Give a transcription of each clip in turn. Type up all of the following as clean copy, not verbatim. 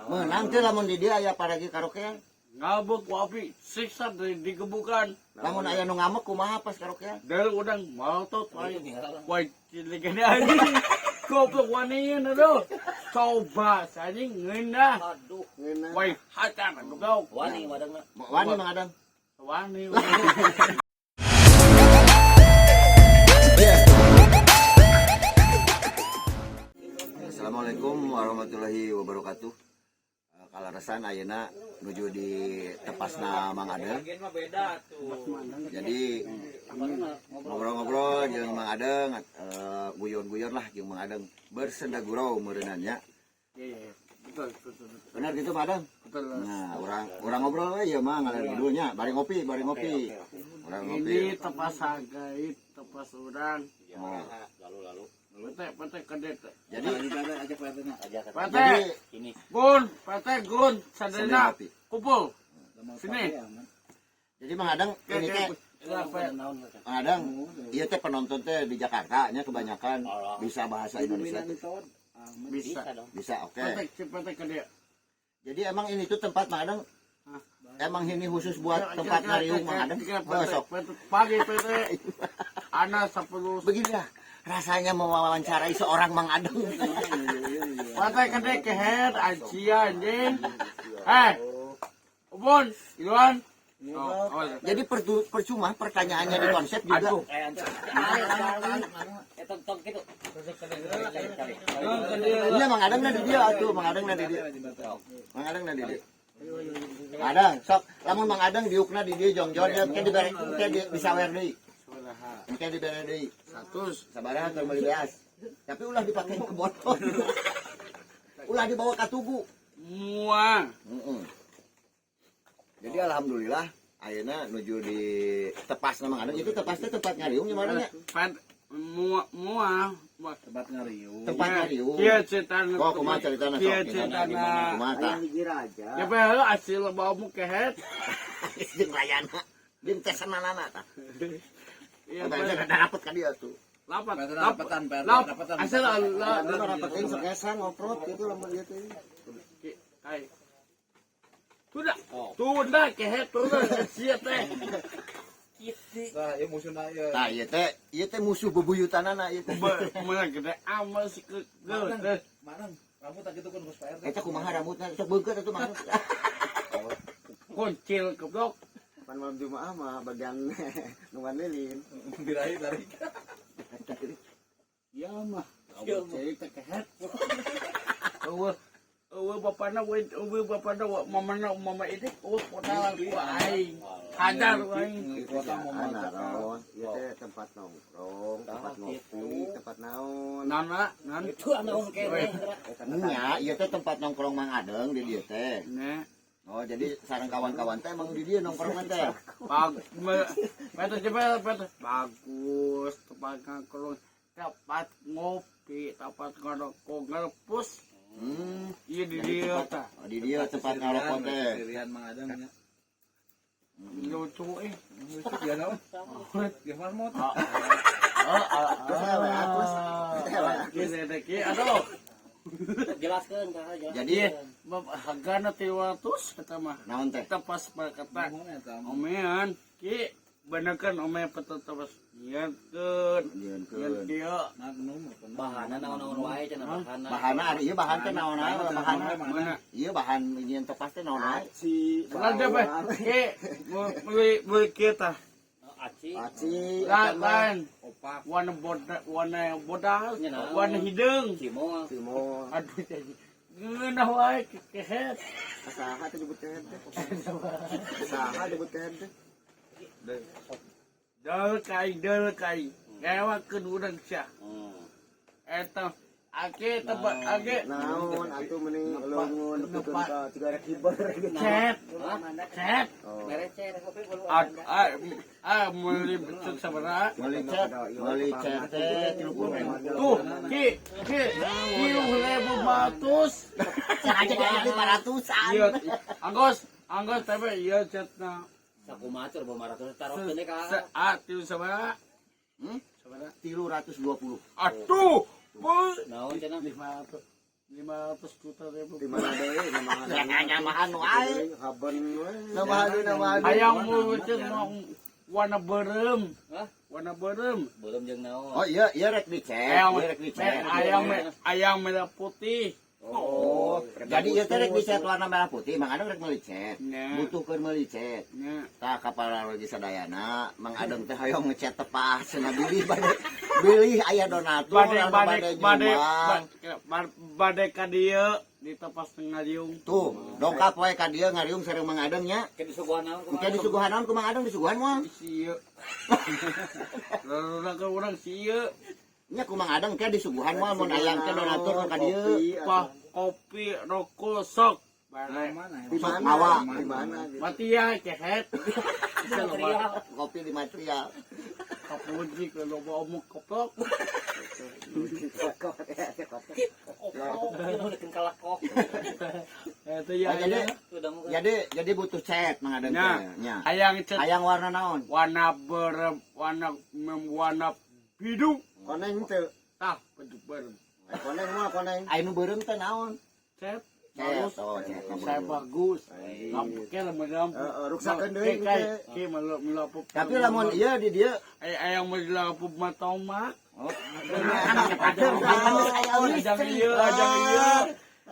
Meunang teu lamun di dieu aya paragi karaokean? Ngabuk wapi siksa di digebukan. Lamun aya nu ngamek kumaha pas karaokean? Dari udang malotot wae. Wae cilik anjing. Goblok wanian aduh. Coba anjing ngeunah. Aduh. Ngeunah. Wae hacan goblok. Wani madangna. Wani Mang Adeng. Wani. Assalamualaikum warahmatullahi wabarakatuh. Kaleresan ayeuna nuju di tepasna Mang Adeng. Jadi ngobrol-ngobrol jeung Mang Adeng, guyon-guyon lah jeung Mang Adeng, bersenda gurau meureunana nya. Iya, betul, betul, betul. Benar gitu, Mang Adeng? Betul. Nah, urang urang ngobrol we ieu mah ngalir ngidul nya, bari ngopi, bari ngopi. Urang ngopi. Ini tepas hargai, tepas urang. Oh. Lalu-lalu. Pete, pete kedet. Jadi Aja ke Pete, jadi ini. Gun, pete gun, sambil sadena ngopi. Kumpul. Sini. Jadi Mang Adeng ini teh Mang Adeng, ieu teh penonton teh di Jakarta nya kebanyakan bisa bahasa Indonesia teh. Bisa. Bisa dong. Bisa, oke. Pete, pete kedet. Jadi emang ini tuh tempat Mang Adeng, Hah? emang ini khusus buat tempat ngariung Mang Adeng. Oh, sok. Pagi pete. Ana 10. Beginilah rasanya mewawancarai seorang Mang Adeng. Pete kedet keher aja anjing. Eh. Ubun, Iwan. Oh, oh. Jadi percuma pertanyaannya di konsep juga. Aduh. Eh, tong tong gitu. Iya, Mang Adeng na di dia atuh, Mang Adeng na di dia. Mang Adeng na di dia. Mang Adeng, sok lamun Mang Adeng diukna di dieu jongjon ya engke dibere engke disawer deui. Engke dibere deui. 100. Sabaraha keur meuli beas. Tapi ulah dipake ke botol. Ulah dibawa ka tugu. Muang. Heeh. Jadi alhamdulillah ayeuna nuju di tepasna Mang Adeng, itu tepasnya tempat ngariung di mana nya? Pet mua mua Tempat ngariung. Tempat ngariung. Iya ceritana. Oh, kumaha ceritana sok? Iya ceritana. Kumaha tah? Ya pe hasil baumu kehet. Jeung layana. Jeung tesenanana tah. Iya Udah aja dapet ka dia tuh. Lapat. Rapetan, rapetan, Lap. rapetan. Asal Allah. Rapetin sekesan ngoprot gitu lamun ieu teh. Hai. Tunda. Tunda kehet tunda sia teh. Nah, ieu musuhna ieu. Tah ieu teh musuh bebuyutanana ieu teh. Mana gede amal si ke. Manang, rambut tak gitu kan Gus Pak RT. Eta kumaha rambutna sok beungkeut atuh mah. Kuncil goblok. Pan malam Jumaah mah bagian nuan lilin. Birahi tarik. Ya mah. Cerita kehet. Eueuh. Eueuh bapana we eueuh bapana wa mamana mama ini eueuh ponalan ku aing. Hajar ku aing. Kota mau Ana naon, ieu teh tempat nongkrong, tempat ngopi, tempat naon. Nana, nan. Itu naon kene. Nya, ieu teh tempat nongkrong Mang Adeng di dieu teh. Nah, Oh, jadi sareng kawan-kawan teh emang di dieu nongkrong teh. bagus. Pete coba pete. Bagus tempat nongkrong, tempat ngopi, tempat ngerokok, ngelepus. Iya di dieu tah. Oh, di dieu tempat ngarokok teh. Pilihan Mang Adeng nya. Lucu eh. Lucu ya naon? Ya marmot. Oh, oh, Gini deh, ki, aduh. Jelaskeun ka jelaskeun. Jadi Hargana 300 eta mah. naon teh? Tepas kata Nuhun eta. omean ki benerkan ome petetes nyieunkeun Nyieunkeun. nyieun kieu Magnum. Bahana naon-naon wae cenah bahana. Bahana ari ieu bahan teh naon wae bahana. Mana Ieu bahan nyieun tepas teh naon wae. Aci, ada bae ki meuli meuli kieu tah Aci. Aci, lain lain Opak. warna boda warna bodas warna hideung Cimol. Timur. Aduh jadi ngeunah wae kehet. Saha teh nyebut kehed teh? Saha nyebut kehed teh? Del kai del kai ngewakeun urang sia. Eta ake tempat ake Naon atuh mending leungeun nepikeun ka cigarek hiber gitu. Cet cet. Oh. Ah, meuli becek sabaraha? Meuli cet teh 30.000. Tuh, ki, ki, 3.500. Sengaja dia 500-an. Iya, anggos, anggos tapi iya cetna. Sakumaha tur 500 taruhkeun ka. Se, ah, tilu sabaraha? Hmm? Sabaraha? 320. Aduh, bu. Naon cenah? 500, 500 juta ribu. Di mana deui nama Nyamahan wae. Haben we. Namahan namahan. Hayang mo itu warna beureum. Hah? Warna beureum. Belum jeung naon. Oh iya, iya rek dicet, Hayang iya rek dicet. Ayam merah putih. Oh, jadi ieu teh rek dicet warna merah putih, Mang Adeng rek meuli cet. Nya. Butuhkeun meuli cet. Nya. Tah kapal lagi sadayana, Mang Adeng teh hoyong ngecet tepas cenah bilih bade bilih aya donatur Bade anu bade bade nyumbang. Bade ka dieu di tepas ngariung. Tuh, dongkap wae ka dieu ngariung sareng Mang Adeng nya. Ke disuguhan naon kumaha? Engke disuguhan naon ku Mang Adeng disuguhan moal? Sieu. Urang ke urang sieu. Nya ku Mang Adeng ke disuguhan moal mun aya ke donatur nu ka dieu. Pah kopi rokok sok. Bare. Mana? Di Sok mana? mawa. Di mana? Gitu. Mati ya kehet. Material. Kopi di material. Kapuji ke loba omong koplok. Oh, ieu nu kalakok. Eta ya. Oh, jadi Tuh dangu kan. jadi butuh cet Mang Adeng Nya. teh nya. Hayang cet Hayang warna naon? warna beureum, warna warna biru. Koneng teu. Tah, bentuk beureum. Koneng mah koneng. Aya nu beureum teh naon? Cet. Cet, Bagus. oh cet. Saya bagus. Lampu ke lamun lampu. Heeh, ruksakeun deui Ke ke. ke melu Tapi lamun ieu di dieu ay ayang mau dilapu matomak. oh, Adeng, Ajang ieu, ajang ieu.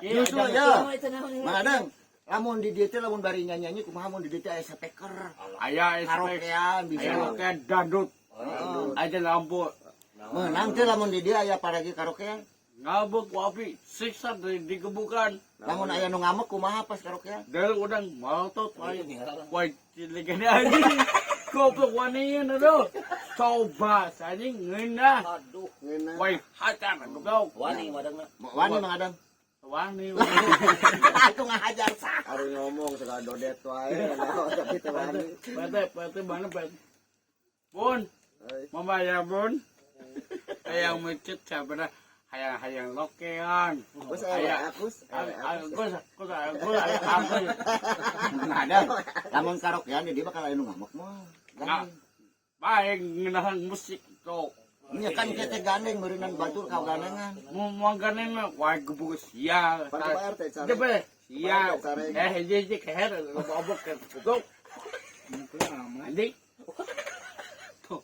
Justru Ajang- ya. Itu naon ieu? Mang Adeng, lamun di dieu teh lamun bari nyanyi kumaha mun di dieu teh aya speaker, Aya SP, karaokean bisa. aya rokean dandut. Aja lampu. Meunang teh lamun di dieu aya paragi karaokean. Ngabek wapi siksa di digebukan. Lamun aya nu ngamek kumaha pas karaokean? Dari udang malotot wae. Itu ninggal. Wah, cilegan anjing. Goblok wanian aduh. Coba anjing ngeunah. Aduh. Ngeunah. Wah, hajar goblok. Wani madangna. Wani Mang Adeng. Wani. Atuh ngahajar sah. Ari ngomong segala dodet wae, tapi teu wani. Bete, bete mana bete. Bun, Euy. membayar bun. Hayang mecet sabara hayang hayang lokean. Kus aya akus. Aku aku aku aku. Mang Adeng, lamun karaokean di dieu bakal aya nu ngamek mah. Nah, baik ngenahan musik tok. Nya kan kita gandeng meureunan batur ka gandengan. Mau mau gandeng mah wah gebuk sia. Pan Pak RT care. Depe sia. Sare. Eh hiji hiji keher obok ke goblok. Anjing. Tuh,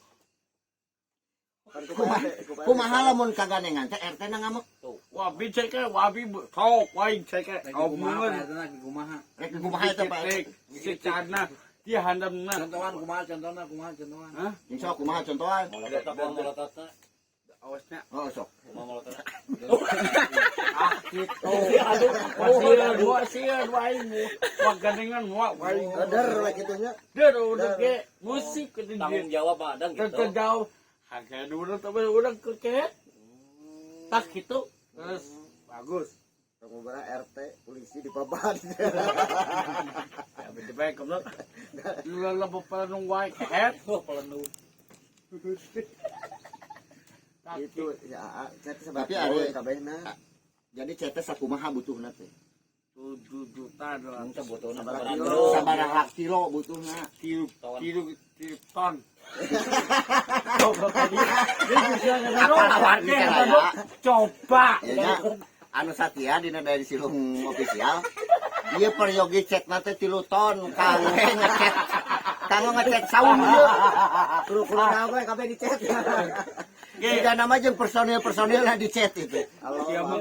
Pan ku Pak RT, ku Pak RT. Kumaha lamun ka gandengan teh RT na ngamek? Wah bisa ke wabi tok wah bisa ke Lagi kumaha omongan. Pak RT lagi kumaha. Rek kumaha eta Pak RT? Secana dia handamna. Contohan kumaha contohna kumaha contohan. Hah? Jeung sok kumaha contohan? Molotot kumaha molototna? Awasnya Oh sok. Kumaha molototna? ah gitu. Aduh, wah dua sia dua aing. Wah gandengan wah aing. Eder we kitu nya. Der udah ke musik ke Tanggung dia. jawab madang gitu. Terjauh. Harga dulu tapi udah ke ke. Tak gitu. Terus bagus. Tunggu bara RT polisi di papan. Ya beda baik goblok. Lu lah bapak nung wae kehet. Oh, pelenu. Tak Itu ya cet Tapi sabaraha ari- kabehna. Jadi cetes sakumaha butuhna teh? 7 juta dolar. Teu butuhna Sabaraha sabaraha kilo? kilo. Sabaraha kilo butuhna? Tilu Ton. tilu tilu ton. Apa lawan kita lah ya? Coba. Ya nya, anu satia dina dari silung official. Ieu peryogi cetna teh 3 ton kanggo ngecet. Kanggo ngecet saung ieu. Kru-kru naon we kabeh dicet. Jika nama jeung personil-personil lah dicet itu. Halo. Iya, Mang.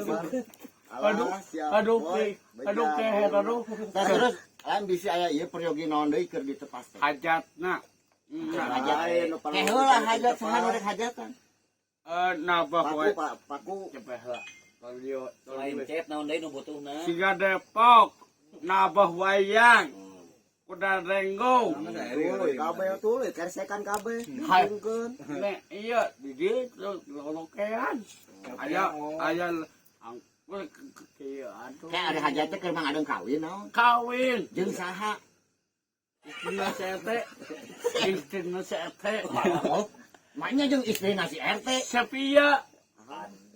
Alah, Aduh, siap, aduh, boy. ke, aduh, kehet, aduh. Nah, terus lain bisi aya ieu peryogi naon deui keur ditepas teh. Hajatna. Hajat. Lain, nu Eh heula hajat saha nu rek hajatan? Eh, nabah Paku, wae. Pak, paku. Cepet lah. Tolio, Selain tolio. cet naon deui nu butuhna? Siga Depok, nabah wayang, kuda renggong. Tuluy, kabeh tuluy, kersekan kabeh. Hai. Dihitungkeun. Nek iya di dieu lolokean. Aya aya angkur kieu atuh. Kayak ada hajatnya keur Mang Adeng kawin naon? Kawin. Jeung saha? Istrina si RT. Istrina si RT. Maknya jeung istrina si RT. Sepia.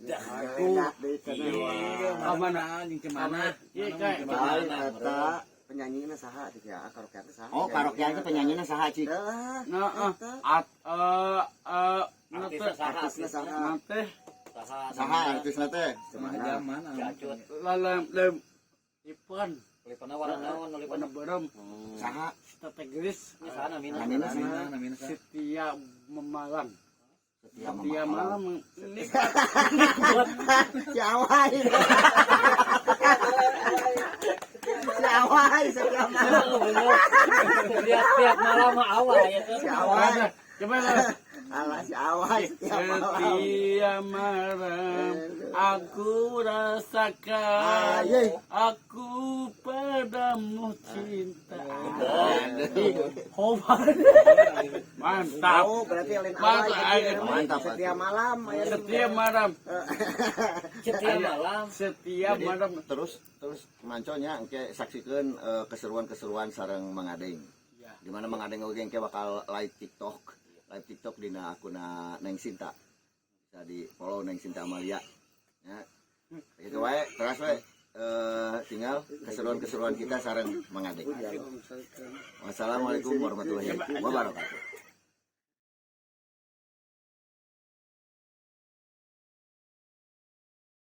Enak deui cenah. Iya, Mana jeung cemana? Iya, kayak. Lain eta penyanyina saha cik ya, karaokean teh saha. Oh, karaokean teh penyanyina saha cik? Dah. Nah, at eh Artisna saha? Artisna saha? nanti Saha? Saha artisna teh? Cemana zaman. Cacut. lalem lem Ipan. Lipana warna naon nu Warna lipana? beureum. Saha? Tete gelis. Ini sana mina. Namina saha? Namina, namina saha? Setia Memalam. Setia Setia Memalam. malam ini. Si Awai. Si Awai setia malam. Tiap tiap malam mah awal ya tuh. Si Awai. Coba lah. Alah, si Awai setia malam. Setia malam aku rasakan Aye. aku padamu cinta. Aduh. Hoban. Mantap. Oh, berarti lain Awai. Mantap, ayo. Mantap, Setia malam aya. Setia malam. Setiap malam. Setia Jadi, malam. Terus terus manconya engke saksikeun keseruan-keseruan sareng Mang Adeng. Ya. Di mana Mang Adeng oge engke bakal live TikTok, live TikTok dina akunna Neng Sinta. Bisa di follow Neng Sinta Amalia. Ya. Gitu wae, terus wae tinggal keseruan-keseruan kita sareng Mang Adeng. Wassalamualaikum warahmatullahi wabarakatuh.